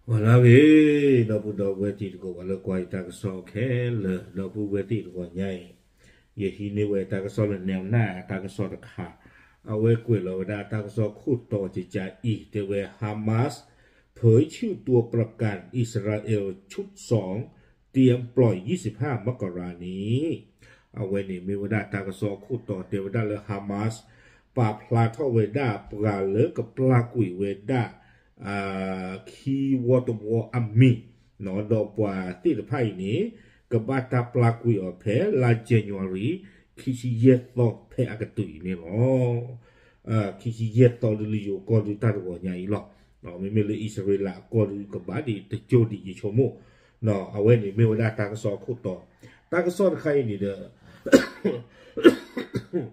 ပှၤလၢအဂ့ၤ, ဒီပုၢ်ဒီဝဲၢ်တံၤသကိး ပှၤလၢကွၢ်ယတၢ်ကစီၣ်ခဲလၢာ်, ဒီပုၢ်ဝဲၢ်တံၤသကိးညါအံၤ, ယဟံးန့ၢ်ဝဲတၢ်ကစီၣ်လၢ နဲၣ်နၢ်တၢ်ကစီၣ်တခါ, အဝဲကွဲးလီၤဝဲဒၣ်တၢ်ကစီၣ်ခိၣ်တီကကးအံၤ တဲဝဲ Hamas เผยชื่อตัวประกัน อิสราเอลชุดสอง เตรียมปล่อยยี่สิบห้ามกรานี้ အဝဲန့ၣ်မ့ၢ်ဝဲဒၣ်တၢ်ကစီၣ်အခိၣ်တီ တဲဝဲဒၣ်လၢ Hamas ပာ်ဖျါထီၣ်ဝဲဒၣ်ပှၤလၢကပျၢ်ကွံာ်ဝဲဒၣ် ခံဝီတဝီအမံၤ, ဒီးပှၤသ့ၣ်တဖၣ်အံၤန့ၣ် ကဘၣ်တၢ်ပျၢ်ကွံာ်အီၤဖဲလါ January ခံဆံယဲၢ်သီဖဲအကတၢၢ်အံၤန့ၣ်လီၤ. ခံဆံယဲၢ်သီလၢလၢယိၤကီၢ်ဒုတၢ်တဂီၤညါအံၤလီၤ. မ့မ့ၢ်လၢအံၣ်စရ့လးအကီၢ်ဒုကဘၣ်ဒံးတကၠိဒံးယဆိကမိၣ်, အဝဲန့ၣ်မ့ၢ်ဝဲဒၣ်တၢ်ကစီၣ်အခိၣ်တီ, တၢ်ကစီၣ်တခါအံၤန့ၣ်ဒီး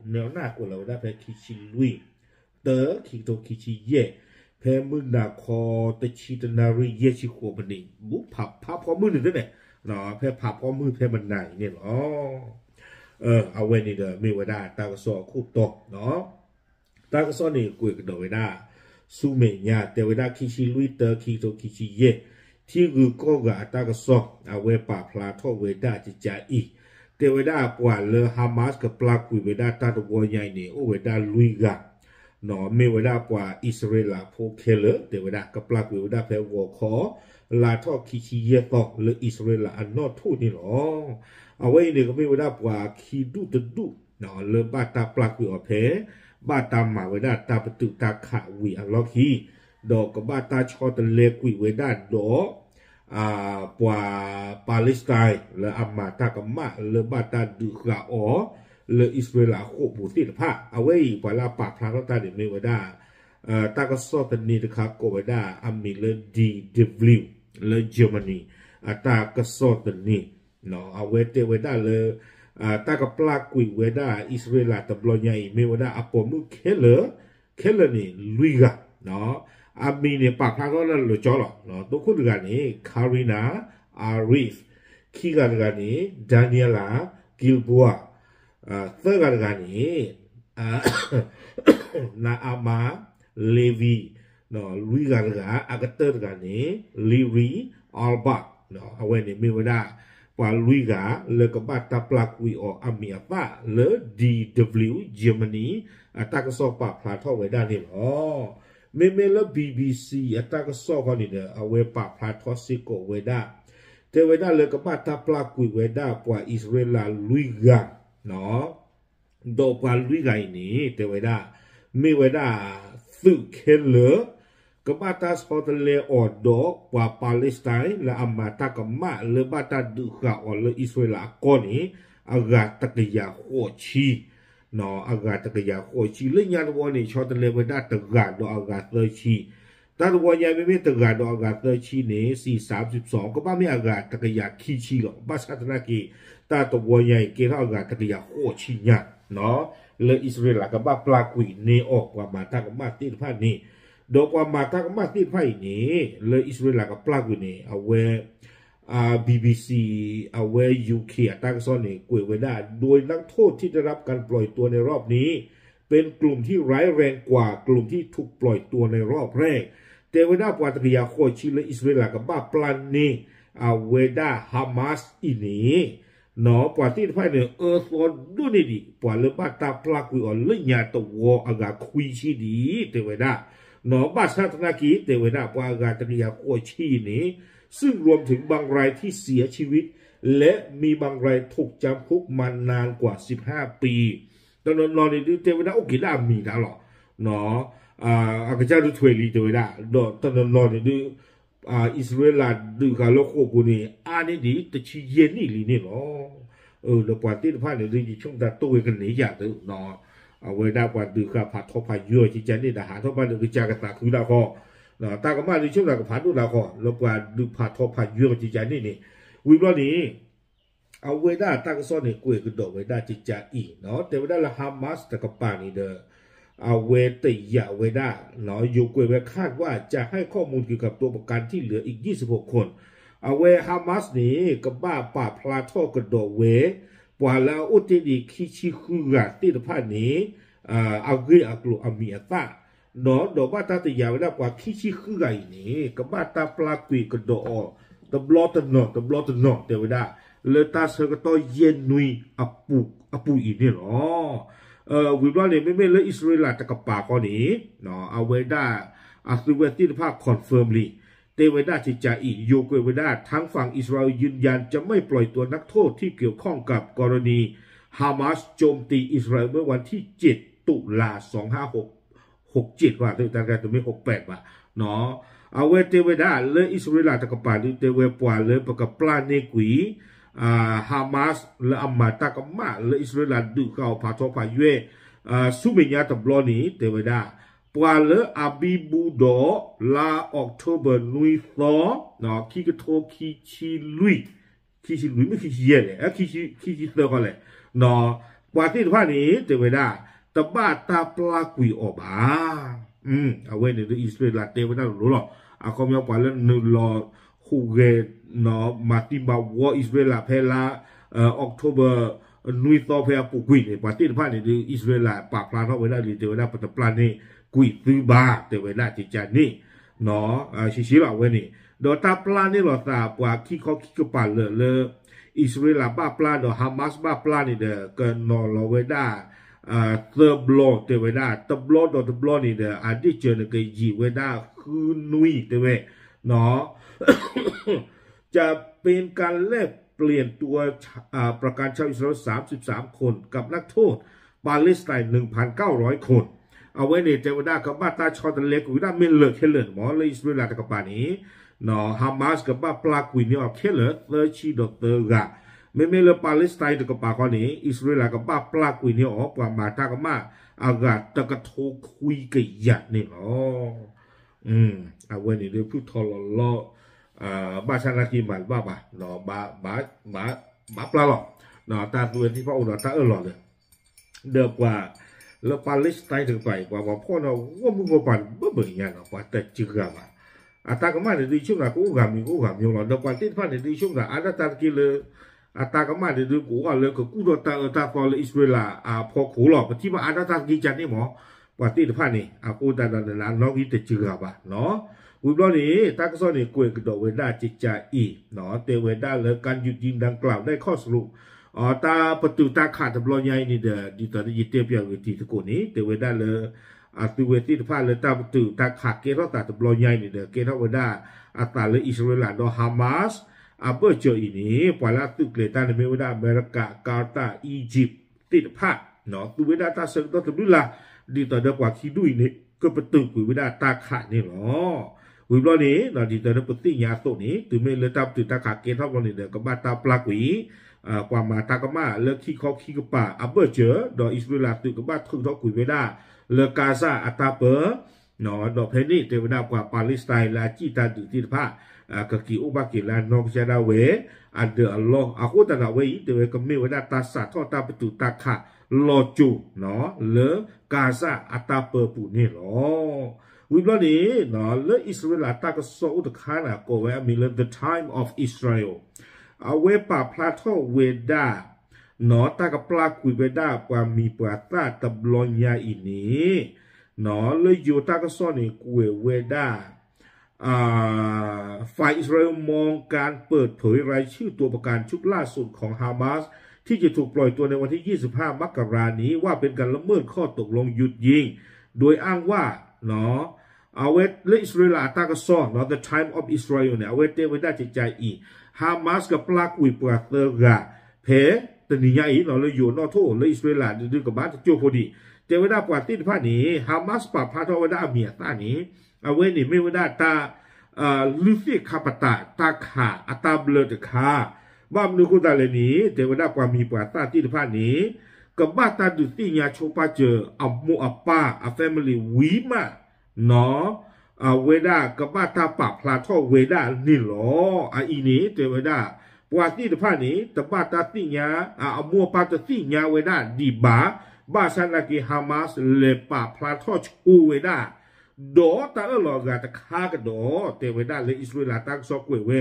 နဲၣ်နၢ်ကွဲးလီၤဝဲဒၣ်ဖဲခံဆံလွံၢ် တၢ ခံကထိခံဆံယဲၢ်, ဖဲမုၢ်နၤခီတဆံတနၣ်ရံၣ်ယဲၢ်ဆံဃိးမံးနံး, ဘူးဖးဖီမုၢ်န့ၣ်သ့ၣ်န့ၣ်, ဖဲဖးဖီမုၢ်ဖဲမနၤအံၤန့ၣ်လီၤ. အဝဲန့ၣ်ဒီးမ့ၢ်ဝဲဒၣ်တၢ်ကစီၣ်အခိၣ်တီ, တၢ်ကစီၣ်န့ၣ်ကွဲးကဒီးဝဲဒၣ် ဆူမဲာ်ညါ တဲဝဲဒၣ်ခံဆံလွံၢ် တၢ ခံကထိခံဆံယဲၢ်, ထံဂုၤကီၢ်ဂၤအတၢ်ကစီၣ် အဝဲပာ်ဖျါထီၣ်ဝဲဒၣ်ကကးအံၤ, တဲဝဲဒၣ်ပှၤလၢ Hamas ကပျၢ်ကွံာ်ဝဲဒၣ်တၢ်တဝီညါအံၤန့ၣ် အိၣ်ဝဲဒၣ်လွံၢ်ဂၤ, မ့ၢ်ဝဲဒၣ်ပှၤအံၣ်စရ့လးဖိခဲလၢာ် တဲဝဲဒၣ်ကပျၢ်ကွံာ်ဝဲဒၣ်ဖဲဂီၤခီ လါထီၣ်ခံဆံယဲၢ်သီလၢအံၣ်စရ့လးအနီၢ်ထိၣ်န့ၣ်လီၤ. အဝဲအံၤန့ၣ် ကမ့ၢ်ဝဲဒၣ်ပှၤခံဒူၣ်တဒူၣ် လၢဘၣ်တၢ်ပျၢ်ကွံာ်အီၤဖဲ ဘၣ်တၢ်မၤဝဲဒၣ်တၢ်ပတုာ်တၢ်ခးဝံၤအလီၢ်ခံ, ဒီးကဘၣ်တၢ်ဆီတလဲကွံာ်ဝဲဒၣ်ဒီး ပှၤ Palestine လၢအမၤတၢ်ကမၣ်လၢဘၣ်တၢ်ဒုးဃာ်အီၤ လၢအံၣ်စရ့လးအဃိာ်ပူၤသ့ၣ်တဖၣ်, အဝဲအံၤပှၤလၢအပာ်ဖျါထီၣ်တၢ်န့ၣ်မ့ၢ်ဝဲဒၣ် တၢ်ကစီၣ်သန့တခါကိးဝဲဒၣ်အမံၤလၢ D W လၢ Germany အတၢ်ကစီၣ်သန့, အဝဲတဲဝဲဒၣ်လၢ တၢ်ကပျၢ်ကွံာ်ဝဲဒၣ်အံၣ်စရ့လးတဘျီညါအံၤ မ့ၢ်ဝဲဒၣ်အပိာ်မုၣ်ခဲလၢာ်, ခဲလၢာ်န့ၣ်လွံၢ်ဂၤ, အမံၤန့ၣ်ပာ်ဖျါထီၣ်လၢလီၤကၠီလီၤ. သိခိၣ်တဂၤန့ၣ် Karina Arif, ခံဂၤတဂၤန့ၣ် Daniella Gilboa, သၢဂၤတဂၤန့ၣ် Naama Levy, လွံၢ်ဂၤတဂၤ အကတၢၢ်တဂၤန့ၣ် Liri Albach, အဝဲန့ၣ်မ့ၢ်ဝဲဒၣ် ပှၤလွံၢ်ဂၤလၢကဘၣ်တၢ်ပျၢ်ကွံာ်အီၤအမံၤအသၣ်လၢ D W Germany အတၢ်ကစီၣ်ပာ်ဖျါထီၣ်ဝဲဒၣ်န့ၣ်လီၤ. မ့မ့ၢ်လၢ B B C အတၢ်ကစီၣ်ခီန့ၣ်ဒီး အဝဲပာ်ဖျါထီၣ်စ့ၢ်ကီးဝဲဒၣ်, တဲဝဲဒၣ်လၢကဘၣ်တၢ်ပျၢ်ကွံာ်ဝဲဒၣ်ပှၤအံၣ်စရ့လးလွံၢ်ဂၤ ဒီးပှၤလွံၢ်ဂၤအံၤန့ၣ် တဲဝဲဒၣ် မ့ၢ်ဝဲဒၣ်သုးခဲလၢာ် ကဘၣ်တၢ်ဆီတလဲအီၤဒီးပှၤ Palestine လၢအမၤတၢ်ကမၣ်လၢဘၣ်တၢ်ဒုးဃာ်အီၤလၢအံၣ်စရ့လးအကီၢ်န့ၣ် အဂၤတကယၤဃိးဆံ, အဂၤတကယၤဃိးဆံ လၢညါတဝီန့ၣ် ဆီတလဲဝဲဒၣ်တဂၤဒီးအဂၤသၢဆံ, တၢ်တဝီညါမ့မ့ၢ်တဂၤဒီးအဂၤသၢဆံန့ၣ် စံးစးစံးစီ ကဘၣ်မ့ၢ်အဂၤတကယၤခံဆံလီၤ. ဘၣ်ဆၣ်သနာ်က့ တၢ်တဝီညါအံၤကဲထီၣ်အဂၤတကယၤဃိးဆံညါ လၢအံၣ်စရ့လးကဘၣ်ပျၢ်ကွံာ်န့ၢ်အီၤပှၤမၤတၢ်ကမၣ်သ့ၣ်တဖၣ်န့ၣ်, ဒီးပှၤမၤတၢ်ကမၣ်သ့ၣ်တဖၣ်အံၤန့ၣ် လၢအံၣ်စရ့လးကပျၢ်ကွံာ်န့ၣ် အဝဲ B B C အဝဲ U K အတၢ်ကစီၣ်န့ၣ် ကွဲးဝဲဒၣ် โดยนักโทษที่ได้รับการปล่อยตัวในรอบนี้ เป็นกลุ่มที่ร้ายแรงกว่ากลุ่มที่ถูกปล่อยตัวในรอบแรก တဲဝဲဒၣ်ပှၤတကယၤဃိးဆံလၢအံၣ်စရ့လးကဘၣ်ပျၢ်န့ၢ် အဝဲဒၣ် Hamas အံၤန့ၣ် ပှၤသ့ၣ်တဖၣ်န့ၣ် အၢသီဒိၣ်န့ၢ်ဒံး ပှၤလၢဘၣ်တၢ်ပျၢ်ကွံာ်အီၤလၢညါတဝီအဂၤခွံဆံဒံး တဲဝဲဒၣ်, ဘၣ်ဆၣ်သနာ်က့ တဲဝဲဒၣ် ပှၤအဂၤတကယၤဃိးဆံအံၤန့ၣ် ซึ่งรวมถึงบางรายที่เสียชีวิต และมีบางรายถูกจำคุกมานานกว่าสิบห้าปี တနီၤနီၤန့ၣ်ဒုး တဲဝဲဒၣ်အိၣ်က့ၤဒၣ်အမံၤတၢ်လီၤ. အကစၢ်ဒုးထွဲလံ တဲဝဲဒၣ် ဒီးတနီၤနီၤန့ၣ်ဒုး အံၣ်စရ့လးဒုးဃာ်လၢဃိာ်ပူၤန့ၣ် အါန့ၢ်ဒံးတဆံယဲၢ်နံၣ်လံန့ၣ်လီၤ. ဒီးပှၤသ့ၣ်တဖၣ်န့ၣ်ဒုး ယဆိကမိၣ်တၢ်တိၢ်ဝဲကန့ၢ်ယၤသု, အဝဲဒၣ်ပှၤဒုးဃာ်ဖးထီဖးယွဲအီၤကကန့ၣ် ဒီးဟးထီၣ်ဘၣ်လၢကစၢ်ကသးခုတၢ်ဃီ, တၢ်ကမၣ်ဒုးဆိကမိၣ်တၢ်ကဖးဒိၣ်တၢ်ဃီ လၢပှၤဒုးဖးထီဖးယွဲအီၤကကန့ၣ်န့ၣ်, ဝံၤဘျီန့ၣ် အဝဲဒၣ်တၢ်ကစီၣ်န့ၣ် ကွဲးကဒီးဝဲဒၣ်ကကအံၤ, တဲဝဲဒၣ်လၢ Hamas တကပၤန့ၣ်ဒီး အဝဲတယာ်ဝဲဒၣ်, ယိၤကွဲးဝဲ คาดว่าจะให้ข้อมูลเกี่ยวกับตัวประกันที่เหลืออีกยี่สิบหกคน အဝဲ Hamas န့ၣ် ကဘၣ်ပာ်ဖျါထီၣ်ကဒီးဝဲ ပှၤလၢအအိၣ်တ့ၢ်ဒံးခံဆံဃုဂၤသ့ၣ်တဖၣ်န့ၣ် အဂ့ၢ်အကျိၤအမံၤအသၣ် ဒီးဘၣ်တၢ်တယာ်ဝဲဒၣ်ပှၤခံဆံဃုဂၤအံၤန့ၣ် ကဘၣ်တၢ်ပျၢ်ကွံာ်ကဒီးအီၤ တဘျီတနီၤ တဘျီတနီၤ တဲဝဲဒၣ် လၢတၢ်ဆၢကတီၢ်ယဲၢ်နွံအပူၤအံၤန့ၣ်လီၤ. ဝံၤဘျီန့ၣ် မ့မ့ၢ်လၢအံၣ်စရ့လးတကပၤဃီန့ၣ် အဝဲဒၣ် အသုဝဲသ့ၣ်တဖၣ် confirm လံ တဲဝဲဒၣ်ကကးအံၤ ယိၤကွဲးဝဲဒၣ် ทางฝั่งอิสราเอลยืนยันจะไม่ปล่อยตัวนักโทษที่เกี่ยวข้องกับกรณีฮามาสโจมตีอิสราเอลเมื่อวันที่เจ็ดตุลาสองห้าหก หกเจ็ด ဘၣ် တမ့ၢ် หกแปด ဘၣ် အဝဲတဲဝဲဒၣ်လၢအံၣ်စရ့လးတကပၤဒုး တဲဝဲပှၤလၢပကပျၢ်န့ၢ်ကွံာ် Hamas လၢအမၤတၢ်ကမၣ်လၢအံၣ်စရ့လးဒုးဃာ်အီၤဖးထီဖးယွဲၢ် ဆူမဲာ်ညါတဘျီန့ၣ် တဲဝဲဒၣ် ပှၤလၢအဘံဘူဒီးလါ October နွံသီ ခံကထိခံဆံလွံၢ် ခံဆံလွံၢ်မ့ၢ်ခံဆံယဲၢ်လဲၣ် ခံဆံသၢခီလဲၣ် ပှၤသ့ၣ်တဖၣ်န့ၣ် တဲဝဲဒၣ် တဘၣ်တၢ်ပျၢ်ကွံာ်အီၤဘၣ်. အဝဲန့ၣ်ဒုး အံၣ်စရ့လးတဲဝဲဒၣ်လိၤလိၤလီၤ. အခီပညီပှၤလၢနုာ်လီၤဟူးဂဲၤ မၤသံမၤဝီအံၣ်စရ့လးဖဲလါ October နွံသီဖဲအပူၤကွံာ်န့ၣ် ပှၤသ့ၣ်တဖၣ်န့ၣ်ဒုး အံၣ်စရ့လးပာ်ဖျါထီၣ်ဝဲဒၣ်လံ တဲဝဲဒၣ်ပတပျၢ်န့ၢ်ကွံာ်သုဘၣ် တဲဝဲဒၣ်ကကးန့ၣ် ရှဲရှဲလီၤအဝဲန့ၣ် ဒီးတၢ်ပျၢ်န့ၢ်လီၤသးပှၤခံခီခံကပၤလၢာ်လၢ အံၣ်စရ့လးဘၣ်ပျၢ်ဒီး Hamas ဘၣ်ပျၢ်န့ၣ်ဒီး ကနီၤလီၤဝဲဒၣ် သၢဘျီ တဲဝဲဒၣ် တဘျီဒီးတဘျီန့ၣ်ဒီး အဒ့ၣ်စၢၤန့ၣ်ကယံာ်ဝဲဒၣ်ဃုနွံ တဲဝဲ จะเป็นการแลกเปลี่ยนตัวประกันชาวอิสราเอล สามสิบสาม คน กับนักโทษปาเลสไตน์ หนึ่งพันเก้าร้อย คน အဝဲန့ၣ်တဲဝဲဒၣ်ကဘၣ်တၢ်ဆီတလဲကွံာ်ဝဲဒၣ်မ့ၢ်လၢာ်ခဲလၢာ်န့ၣ်မ့ၢ် လၢအံၣ်စရ့လးတကပၤန့ၣ် Hamas ကဘၣ်ပျၢ်ကွံာ်န့ၢ်အီၤခဲလၢာ် သၢဆံဒီးသၢဂၤ, မ့မ့ၢ်လၢ Palestine တကပၤဃီန့ၣ် အံၣ်စရ့လးကဘၣ်ပျၢ်ကွံာ်န့ၢ်အီၤ ပှၤမၤတၢ်ကမၣ်အဂၤတကထိခွံကယၤန့ၣ်လီၤ. အဝဲန့ၣ်ဒုးဖုၣ်ထီလီၤလီၤ ဘၣ်ဆၣ်နာ်က့မၤတဘၣ်ဘၣ်, ဘၣ်ပျၢ်လီၤ, တၢ်သူဝဲသ့ၣ်တဖၣ်အိၣ်ဒီးတၢ်အၢၣ်လီၤလၢ ဒီးပှၤလၢ Palestine တကပၤအံၤ ပှၤပှၤဖီၣ်န့ၢ်ဂီၢ်မုၢ်ဂီၢ်ပၤန့ၣ် ဘၢဘၢညါနီၤ ပှၤတစှၤဘၣ်, အတၢ်ကမၣ်န့ၣ်ဒုး ယဆိကမိၣ်သး ကအိၣ်ဂၤမံၤကအိၣ်ဂၤမံၤလီၤ, ဒီးပှၤသ့ၣ်တဖၣ်န့ၣ်ဒုး ယဆိကမိၣ်သး အါဒၣ်တၢ်တက့ၢ်လၢ အတၢ်ကမၣ်န့ၣ်ဒုး ကအိၣ်လၢကကူၣ်ထီၣ်တၢ်အၢတၢ်သီလၢအံၣ်စရ့လးအဖီခိၣ်လီၤ, ပထံၣ်ဘၣ်အါဒၣ်တၢ်တက့ၢ်ကန့ၣ်မ့ၢ် ပှၤသ့ၣ်တဖၣ်န့ၣ် အဃိသတးဒီး နလၢအနီၣ်ဂံၢ်တစှၤဘၣ်နီၤ, ဝံၤဘျီန့ၣ် တၢ်ကစီၣ်န့ၣ် ကွဲးကဒီးဝဲဒၣ်ကကအံၤ တဲဝဲဒၣ်လၢ การหยุดยิงดังกล่าวได้ข้อสรุป တၢ်ပတုာ်တၢ်ခးတဘျီညါအံၤန့ၣ်ဒီး ဒ်သိးဒီးယတဲပျးဂ့ၤတံၤသကိးန့ၣ် တဲဝဲဒၣ်လၢ အသုဝဲသ့ၣ်တဖၣ်လၢတၢ်ပတုာ်တၢ်ခးကဲထီၣ်သးတဘျီညါအံၤန့ၣ်ဒီး ကဲထီၣ်ဝဲဒၣ်အသးလၢအံၣ်စရ့လးဒီး Hamas အဘၢၣ်စၢၤအံၤန့ၣ် ပှၤလၢအသုးကျဲၤတၢ်န့ၣ်မ့ၢ်ဝဲဒၣ် အမဲရကၤ, ကၤတၢ်, Egypt သ့ၣ်တဖၣ် သုးဝဲဒၣ်တၢ်ဆၢကတီၢ်တဘျုးလါ ဒ်သိးဒီးပှၤခံဒူၣ်အံၤန့ၣ် ကပတုာ်ကွံာ်ဝဲဒၣ်တၢ်ခးန့ၣ်လီၤ. ဝံၤဘျီန့ၣ် ဒ်သိးဒီးပသ့ၣ်ညါအသိးန့ၣ် တုၤမ့ၢ်လၢတၢ်ပတုာ်တၢ်ခးကဲထီၣ်ဘျီန့ၣ်ဒီး ကဘၣ်တၢ်ပျၢ်ကွံာ် ပှၤမၤတၢ်ကမၣ်လၢခံခီခံကပၤအဘၢၣ်စၢၤ ဒီးအံၣ်စရ့လးသုးကဘၣ်ထုးထီၣ်ကွံာ်ဝဲဒၣ် လၢ Gaza အတၢ်ပၢ ဒီးဖဲန့ၣ်တဲဝဲဒၣ်ပှၤ Palestine လၢအစံၣ်တၢ်ဒုးသ့ၣ်တဖၣ် ကက့ၤအိၣ်ဘၣ်က့ၤလၢအနီၢ်ကစၢ်ဒၣ်ဝဲ အဒၢးအလီၢ်, အဃိသတးဒီးအဝဲအံၤ တဲဝဲကမ့ၢ်ဝဲဒၣ်တၢ်စးထီၣ်တၢ်ပတုာ်တၢ်ခးလီၤစိၤ လၢ Gaza အတၢ်ပၢပူၤန့ၣ်လီၤ. ဝံၤဘျီန့ၣ် လၢအံၣ်စရ့လးတၢ်ကစီၣ်အိၣ်တခါန့ၣ် ကိးဝဲအမံၤလၢ The Time of Israel အဝဲပာ်ဖျါထီၣ်ဝဲဒၣ် တၢ်ကပျၢ်ကွံာ်ဝဲဒၣ်ပှၤမံၤပှၤသၣ်တဘျီညါအံၤန့ၣ် လၢယိၤတၢ်ကစီၣ်န့ၣ် ကွဲးဝဲဒၣ် ฝ่ายอิสราเอลมองการเปิดเผยรายชื่อตัวประกันชุดล่าสุดของฮามาสที่จะถูกปล่อยตัวในวันที่ยี่สิบห้ามกรานี้ว่าเป็นการละเมิดข้อตกลงหยุดยิง โดยอ้างว่า အဝဲလၢအံၣ်စရ့လးအတၢ်ကစီၣ် The Time of Israel န့ၣ် အဝဲတဲဝဲဒၣ်ကကအံၤ Hamas ကပျၢ်ကွံာ်ပှၤသၢဂၤ ဖဲတနံၤညါအံၤ လၢယိၤနီၣ်ထိၣ်လၢအံၣ်စရ့လးဒုးကဘၣ်တကၠိၢ်ဖိဒံး တဲဝဲဒၣ်ပှၤသ့ၣ်တဖၣ်န့ၣ် Hamas ပာ်ဖျါထီၣ်ဝဲဒၣ်အမံၤအသၣ်န့ၣ် အဝဲန့ၣ်မ့ၢ်ဝဲဒၣ်တၢ် လုၢ်သ့ၣ်ခါပတာ် တၢ်ခးအတၢ်ဘျၢတခါ ဘၣ်မနုၤအဃိသတးလဲၣ်န့ၣ် တဲဝဲဒၣ်ပှၤမံၤပှၤသၣ်သ့ၣ်တဖၣ်န့ၣ် ကဘၣ်တၢ်ဒုးသ့ၣ်ညါဆိပာ်စၢၤအမိၢ်အပၢ်အ family ဝံၤမး အဝဲဒၣ်ကဘၣ်တၢ်ပာ်ဖျါထီၣ်ဝဲဒၣ်န့ၣ်လီၤ. အအံၤန့ၣ် တဲဝဲဒၣ် ပှၤသ့ၣ်တဖၣ်န့ၣ် တဘၣ်တၢ်သ့ၣ်ညါ အမိၢ်အပၢ်တသ့ၣ်ညါဝဲဒၣ်ဒံးဘၣ်. ဘၣ်ဆၣ်သနာ်က့ Hamas လဲၤပာ်ဖျါထီၣ်ဆိဝဲဒၣ် ဒီးတၢ်အၢၣ်လီၤအဂၤတခါကဒီး တဲဝဲဒၣ်လၢအံၣ်စရ့လးတၢ်ကစီၣ်ကွဲးဝဲ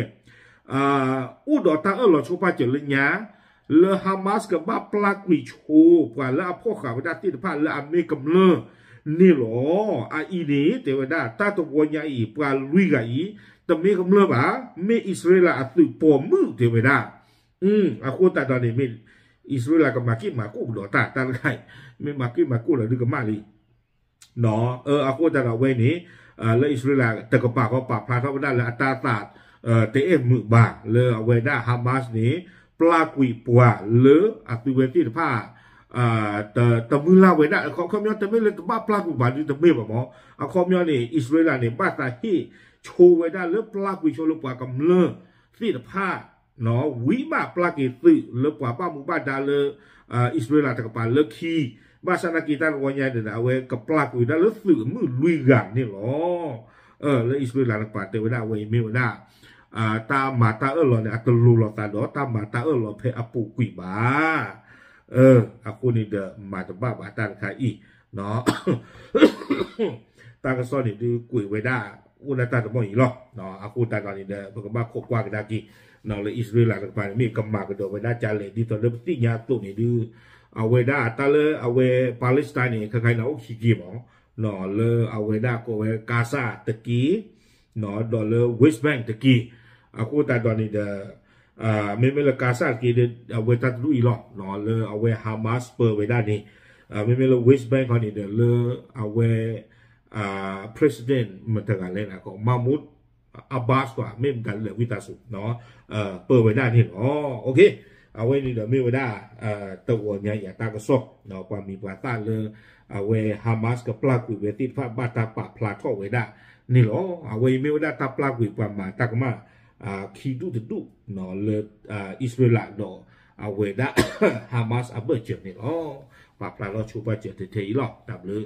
အိၣ်ဒီးတၢ်အၢၣ်လီၤဆိပာ်စၢၤလၢညါ လၢ Hamas ကဘၣ်ပျၢ်ကွံာ်ဆိ ပှၤလၢအဖီၣ်ဃာ်ဝဲဒၣ်သ့ၣ်တဖၣ်လၢအမ့ၢ်ကမျၢၢ် န့ၣ်လီၤ. အအံၤန့ၣ် တဲဝဲဒၣ် တၢ်တဝီညါအံၤ ပှၤလွံၢ်ဂၤအံၤ တမ့ၢ်ကမျၢၢ်ဘၣ်, မ့ၢ်အံၣ်စရ့လးအသုးပိာ်မုၣ် တဲဝဲဒၣ်. အဃိသတးဒီးန့ၣ် မ့ၢ်အံၣ်စရ့လးကမၤက့ၣ်မၤကိၣ်ကဒီးတၢ် တၢ်တခါအံၤ, မ့ၢ်မၤက့ၣ်မၤကိၣ်လီၤဒုကမၣ်လံ အဃိသတးဒီးအဝဲန့ၣ် လၢအံၣ်စရ့လးတကပၤဃီပာ်ဖျါထီၣ်ဝဲဒၣ်လၢအတၢ်သးတအဲၣ်မုာ်ဘၣ် လၢအဝဲဒၣ် Hamas န့ၣ် ပျၢ်ကွံာ်ပှၤလၢအသုဝဲသ့ၣ်တဖၣ် တမုၢ်လၢ်ဝဲဒၣ် အခီပညီတမ့ၢ်လၢတဘၣ်ပျၢ်ကွံာ်ပှၤဒုတမ့ၢ်ဘၣ်မး, အခီပညီန့ၣ် အံၣ်စရ့လးန့ၣ် ဘၣ်သးဟ့ၣ်ဆိဝဲဒၣ်လၢပျၢ်ကွံာ်ဆိလၢပှၤကမျၢၢ်သ့ၣ်တဖၣ် ဝံၤဘၣ်ပျၢ်က့ၤသုးလၢပှၤဘၣ်မူဘၣ်ဒါလၢ အံၣ်စရ့လးတကပၤလၢခံ, ဘၣ်ဆၣ်သနာ်က့တၢ်တဝီညါန့ၣ်ဒီး အဝဲကပျၢ်ကွံာ်ဝဲဒၣ်လၢသုးအမုၣ်လွံၢ်ဂၤန့ၣ်လီၤ. လၢအံၣ်စရ့လးတကပၤတဲဝဲဒၣ်အဝဲအံၤမ့ၢ်ဝဲဒၣ် တၢ်မၤတၢ်အၢၣ်လီၤန့ၣ် အတလိၤလိာ်သးဒီးတၢ်မၤတၢ်အၢၣ်လီၤဖဲအပူၤကွံာ်ဘၣ်. အဃိန့ၣ်ဒီးမၤတဘၣ်ဘၣ်တၢ်တခါအံၤ တၢ်ကစီၣ်န့ၣ်ဒုးကွဲးဝဲဒၣ် အိၣ်ဒၣ်တၢ်တမီၢ်အံၤလီၤ. အဃိသတးဒီးန့ၣ်ဒီး ပကဘၣ်ခိးကွၢ်ကဒါက့ၤ လၢအံၣ်စရ့လးတကပၤန့ၣ် မ့ၢ်ကမၤကဒီးဝဲဒၣ်ကလဲၣ် ဒ်သိးလၢပသ့ၣ်ညါအသိးန့ၣ်ဒုး အဝဲဒၣ်တၢ်လၢအဝဲ Palestine န့ၣ် ခဲခါအံၤန့ၣ် အိၣ်ခံက့ၤမး လၢအဝဲဒၣ်ကိးဝဲ Gaza တက့ၢ် ဒီးလၢ West Bank တက့ၢ်. အဃိသတးဒီးန့ၣ်ဒီး မ့မ့ၢ်လၢ Gaza တက့ၢ်ဒီး အဝဲတၢ်တဒူၣ်အံၤလီၤ လၢအဝဲ Hamas ပၢဝဲဒၣ်န့ၣ်, မ့မ့ၢ်လၢ West Bank ခီန့ၣ်ဒီး လၢအဝဲ President မတၤတဂၤလဲၣ်န့ၣ် Mahmoud Abbas ပှၤ မ့ၢ်မတၤလဲၣ်ဝံသးစူၤ ပၢဝဲဒၣ်န့ၣ်လီၤ. အဝဲန့ၣ်ဒီးမ့ၢ်ဝဲဒၣ် တဝီညါအံၤအတၢ်ကစီၣ် ပှၤမံၤပှၤသၣ်လၢ အဝဲ Hamas ကပျၢ်ကွံာ်ဝဲသ့ၣ်တဖၣ်ဘၣ်တၢ်ပာ်ဖျါထီၣ်ဝဲဒၣ်န့ၣ်လီၤ. အဝဲအံၤမ့ၢ်ဝဲဒၣ်တၢ်ပျၢ်ကွံာ်ပှၤမၤတၢ်ကမၣ် ခံဒူၣ်တဒူၣ် လၢအံၣ်စရ့လးဒီးအဝဲဒၣ် Hamas အဘၢၣ်စၢၤန့ၣ်လီၤ. ပာ်ဖျါထီၣ်ဆိပာ်စၢၤထဲထဲအံၤလီၤ. တၢ်ဘျုး